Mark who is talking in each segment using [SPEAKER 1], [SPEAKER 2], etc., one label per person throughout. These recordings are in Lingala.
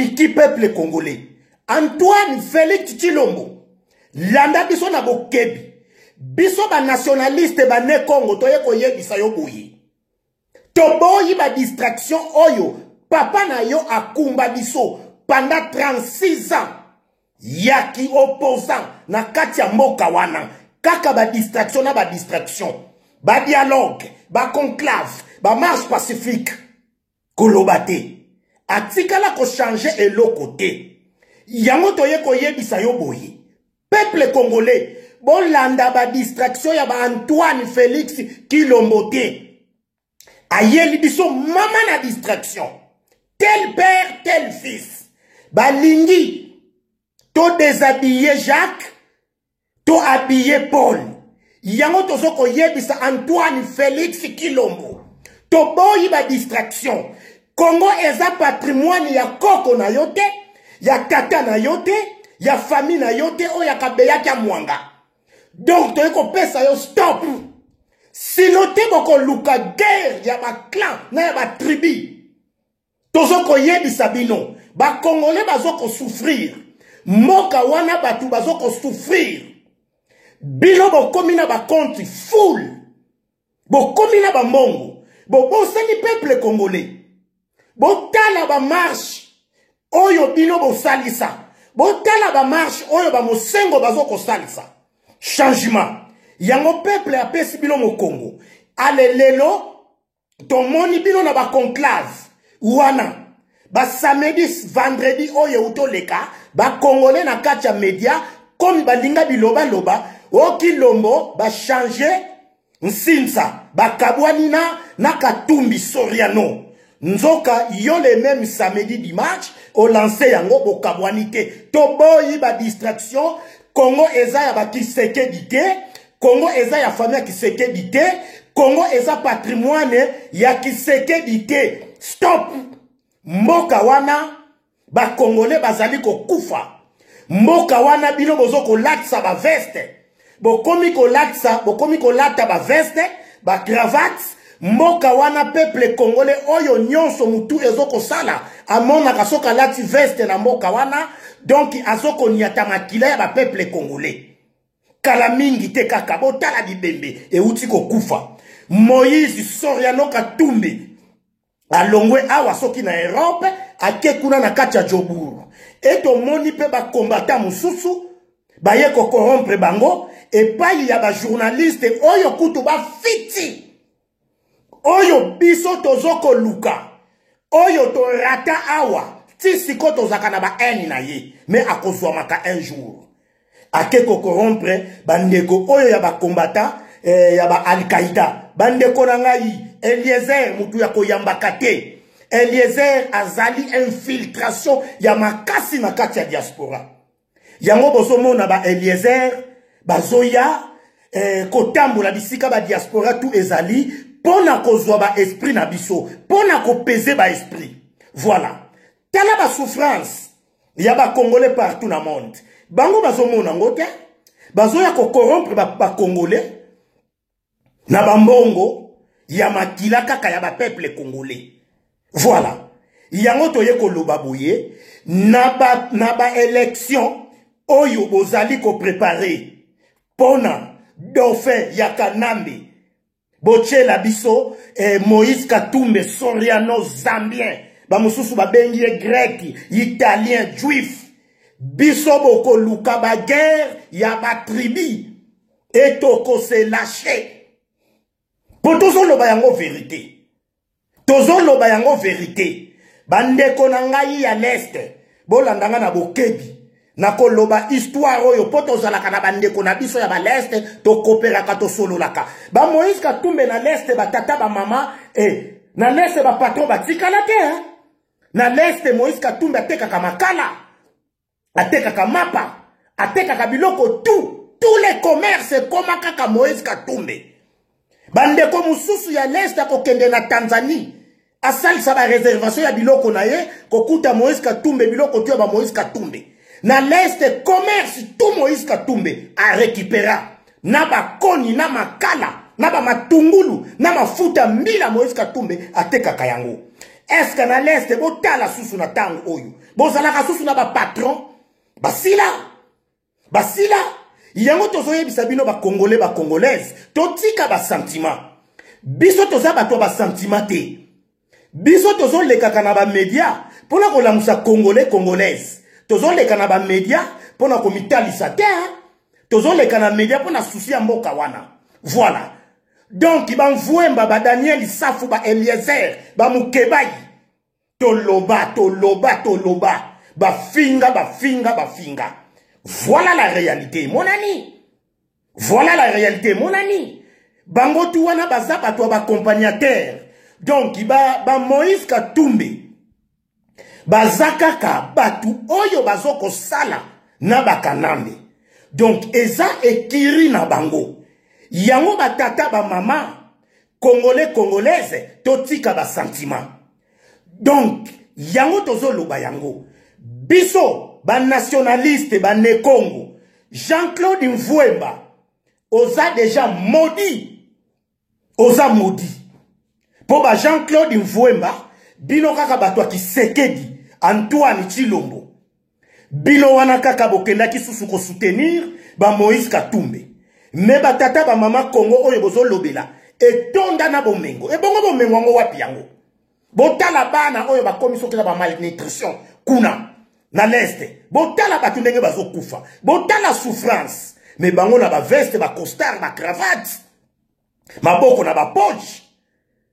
[SPEAKER 1] Stop ki peuple congolais. Antoine Félix Tshilombo, landa biso na bokebi. Biso ba nationaliste ba ne Congo toye koyebisa yo boye. Toboyi ba distraction oyo papa na yo akumba biso pendant 36 ans ya ki opposant na kati ya mboka wana, kaka ba distraction na ba distraction, ba dialogue, ba conclave, ba marche pacifique, koloba te, atikala kochanger eloko te. Yango toye koyebisa yo boye, peuple congolais, bolanda ba distraction ya ba Antoine Félix Tshilombo te. Ayeli biso mama na distraction, tel père tel fils. Balingi to déshabiller Jacques, to habiller Paul. Yango tozo koyebisa Antoine Félix Tshilombo, toboyi ba distraction. Congo eza patrimoine ya koko na yo te, ya tata na yo te, ya famille na yo te, oyo ya kabeyaki ya mwanga. Donc toye kopesa yo stop. Sino te bokoluka guerre ya ba clan na ya ba tribu. Tozo koyebisa bino, ba Congolais bazo kosouffrir. Mboka wana bato bazo kosouffrir. Bino bokomi na ba compte full. Bokomi na ba mbongo. Bobosani peuple congolais. Botala ba marche oyo bino bosalisa. Botala ba marche oyo ba mosengo bazo kosalisa. Changement. Yango peuple apesi bino mokongo. Ale lelo tomoni bino na ba conclave wana ba samedi vendredi oyo utoleka ba congolais na kati ya media komi balinga biloba loba okilombo ba changer nsinsa bakabwani na Katumbi Soriano. Nzoka yo le même samedi dimanche o lancer yango bokabwani te. Toboyi ba distraction. Congo eza ya ba Tshisekedi te, Congo eza ya famille ya Tshisekedi te, Congo eza patrimoine ya Tshisekedi te. Stop. Mboka wana ba Congolais bazali kokufa. Mboka wana bino bozo kolatisa ba veste, bokomi kolatisa, bokomi kolata ba veste, ba cravate. Mboka wana peuple congolais oyo nyonso mutu ezo kosala amonaka soki alati veste na mboka wana, donc azo koniata makila ya ba peuple congolais. Kala mingi te kaka botala bibembe euti kokufa. Moïse Soriano Katumbi alongwe awa soki na Europe ake kuna na kati ya Jobourg. E tomoni pe ba combattant mosusu baye ko corrompre bango epai ya ba journaliste oyo kutu ba fiti oyo biso tozo koluka oyo torata awa ti siko tozaka na ba haine na ye, mais akozwamaka un jour ake ko corrompre bandeko oyo ya ba combattant ya ba Al-Qaïda. Bandeko na ngai, Eliezer mutu ya koyambaka te. Eliezer azali infiltration ya makasi na kati ya diaspora. Yango bozomona ba Eliezer bazoya kotambola bisika ba diaspora tout ezali pona kozwa ba esprit na biso, pona kopese ba esprit. Voilà. Tala ba souffrance ya ba Congolais partout na monde. Bango bazomona ngo te, bazoya ko corrompre ba Congolais na ba mbongo ya makila kaka ya ba peuple congolais. Voilà. Yango toye koloba boye na ba élection oyo bozali ko préparer pona dauphin ya Kanambe. Bochela biso Moïse Katumbi Soriano Zambien, ba mosusu ba bengi ye grec, italien, juif. Biso bokoluka ba guerre ya ba tribu et toko se lâcher. Po tozoloba yango vérité. Tozoloba yango vérité. Bandeko na ngai ya l'Est, bolanda nga na bokebi. Na koloba histoire oyo po tozalaka na bandeko na biso ya ba l'Est, tokoperaka, tosololaka. Ba Moïse Katumbi na l'Est, ba tata, ba mama, na l'Est ba patron batikala te, hein? Na l'Est Moïse Katumbi atekaka makala, atekaka mapa, atekaka biloko tout, tous les commerces ekoma kaka Moïse Katumbi. Bandeko mosusu ya l'Est akokende na Tanzanie, asalisa ba réservation ya biloko na ye, kokuta Moïse Katumbi biloko tu ya ba Moïse Katumbi. Na l'Est commerce tout Moïse Katumbi a récupéra na bakoni na makala na ba matungulu na mafuta mbila Moïse Katumbi atekaka yango. Est-ce na l'est botala susu na ntango oyo bozalaka susu na bapatron basila basila yango tozoyebisa bino bacongolais, bacongolaise, totika basentiment. Biso toza bato ya basentiment te. Biso tozolekaka na bamedia mpona kolamusa Congolais, Congolaise. Tozoleka na bamedia mpona komitalisa te. Tozoleka na media mpona souci ya mboka wana. Voilà. Donc bamvuemba, badaniel Safu, baeliezer, bamukebai, toloba, toloba, toloba, bafinga, bafinga, bafinga. Voilà la réalité, mon ami. Voilà la réalité, mon ami. Bango tu wana baza bato ya baaccompagnateur. Donc ba, ba Moïse Katumbi baza kaka bato oyo bazokosala na bakanambe. Donc eza ekiri na bango yango. Batata, bamama, Congolais, Congolaise, totika basentiment. Donc yango tozoloba yango, biso banationaliste banekongo. Jean-Claude Mvuemba, oza déjà maudit, oza maudit mpo ba Jean-Claude Mvuemba, bino kaka bato ya Tshisekedi Antoine Tshilombo, bino wana kaka bokendaki susu kosoutenir bamoïse Katumbi. Me batata, bamama, Kongo oyo bozolobela etonda na bomengo, ebongo bomengo yango wapi? Yango botala bana oyo bakomi soki na bamalnutrition kuna na l'Est. Botala bato ndenge bazokufa, botala souffrance. Me bango na baveste, bacostard, bacravate, maboko na bapoche,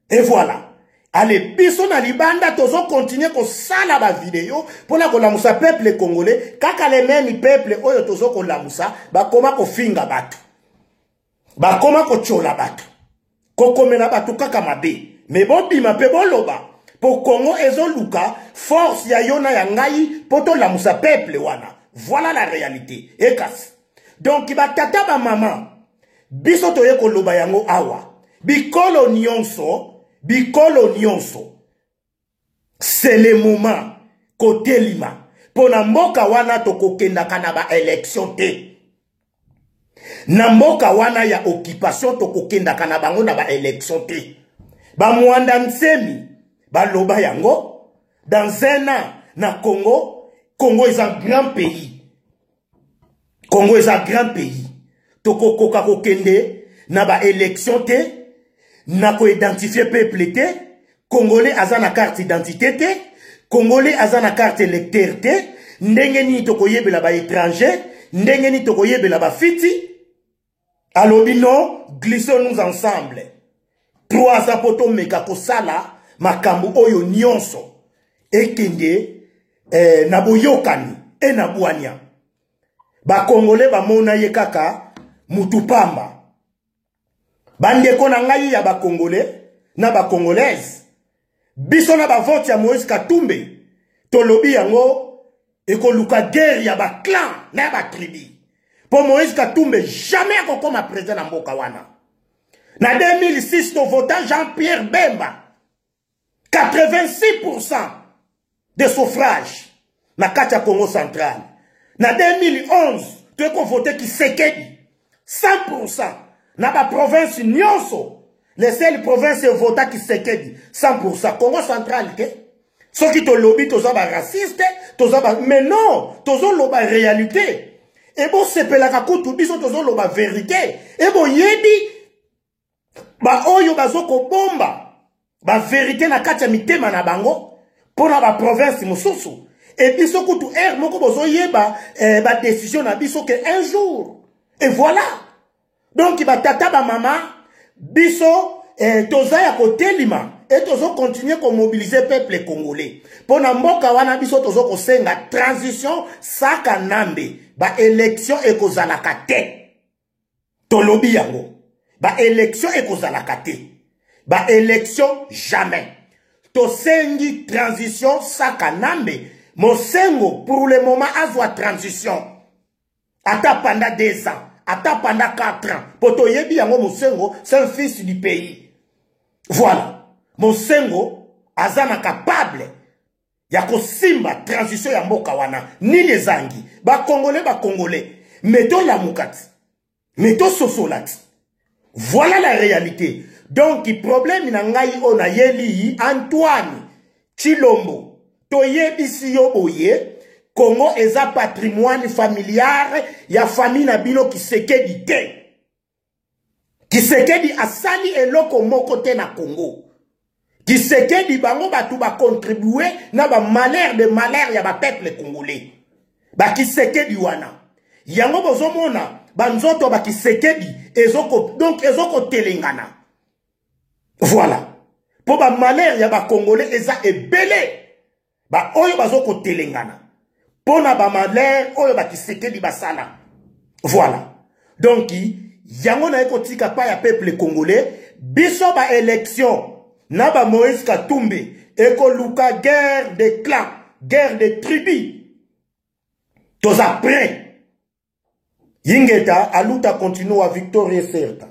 [SPEAKER 1] et voilà. Ale, biso na libanda tozokontinue kosala bavideo mpona kolamusa peuple congolais. Kaka le même peuple oyo tozokolamusa bakoma kofinga bato, bakoma kotyola bato, kokomela bato kaka mabe. Me bobima mpe boloba, mpo Kongo ezoluka force ya yo na ya ngai mpo tolamusa peuple wana. Voilà la réalité. Ekasi donc batata, bamama, biso toye koloba yango awa. Bikolo nyonso, bikolo nyonso, c'est le moment kotelima mpo na mboka wana. Tokokendaka na baélection te na mboka wana ya occupation. Tokokendaka na bango na baélection te. Bamwanda Nsemi baloba yango dans un an na Congo. Congo eza grand pays, Congo eza grand pays. Tokokoka kokende na baélection te na koidentifie peuple te. Congolais aza na carte identité te, Congolais aza na carte électeur te. Ndenge nini tokoyebela baétranger? Ndenge nini tokoyebela bafiti? Alobi non, glissons-nous ensemble 3 ans mpo tomeka kosala makambo oyo nyonso ekende na boyokani e na bwania. Bakongole bamona ye kaka mutu pamba. Bandeko na ngai ya Bakongole na Bakongolaise, biso na bavote ya Moïse Katumbi, tolobi yango ekoluka guerre ya baclan na ya batribu, mpo Moïse Katumbi jamais akokoma président na mboka wana. Na 2006 tovota Jean-Pierre Bemba, 86 de suffrage na kati ya Congo Central. Na 2011 toyekovote Tshisekedi 100 na baprovince nyonso. Les seules province evota Tshisekedi 100, Congo Central te. Soki tolobi toza baraciste, toza ba, mais non, tozoloba réalité. Ebosepelaka kutu biso tozoloba vérité. Eboyebi baoyo bazokobomba bavérité na kati ya mitema na bango mpo na baprovince mosusu. E biso kutu aire moko bozoyeba badécision na biso ke un jour, et voilà. Donc batata, bamama, biso toza ya kotelima e tozokontinue komobilize peuple congolais mpo na mboka wana. Biso tozokosenga transition saka nambe. Baélection ekozalaka te, tolobi yango. Baélection ekozalaka te, baélection jamais. Tosengi transition saka nambe. Mosengo pour le moment azwa transition ata pendant 2 ans, ata pendant 4 ans, mpo toyebi yango. Mosengo, c'est un fils du pays. Voilà, Mosengo aza na capable ya kosimba transition ya mboka wana. Nini ezangi Bakongole? Bakongole, me tolamuka ti, me tososola ti. Voilà la réalité. Donc problème na ngai oyo nayeli Antoine. Tshilombo, toyebisi yo boye, Congo eza patrimoine familiar ya famille na bino Kisekedi te. Kisekedi asali eloko moko te na Congo. Kisekedi bango bato ba contribuer na ba malheur de malheur ya ba peuple congolais. Ba Kisekedi wana. Yango bozomona ba nzoto ba Kisekedi ezoko donc ezoko telengana. Voilà. Po ba malheur ya ba congolais eza ebele. Ba oyo bazo kotelengana. Pona ba malheur oyo ba Kisekedi basala. Voilà. Donc yango naye kotika pa ya peuple congolais biso ba élection na ba Moïse Katumbi ekoluka guerre de clan, guerre de tribu. Toza prêt. Yingeta aluta continua victoria certa.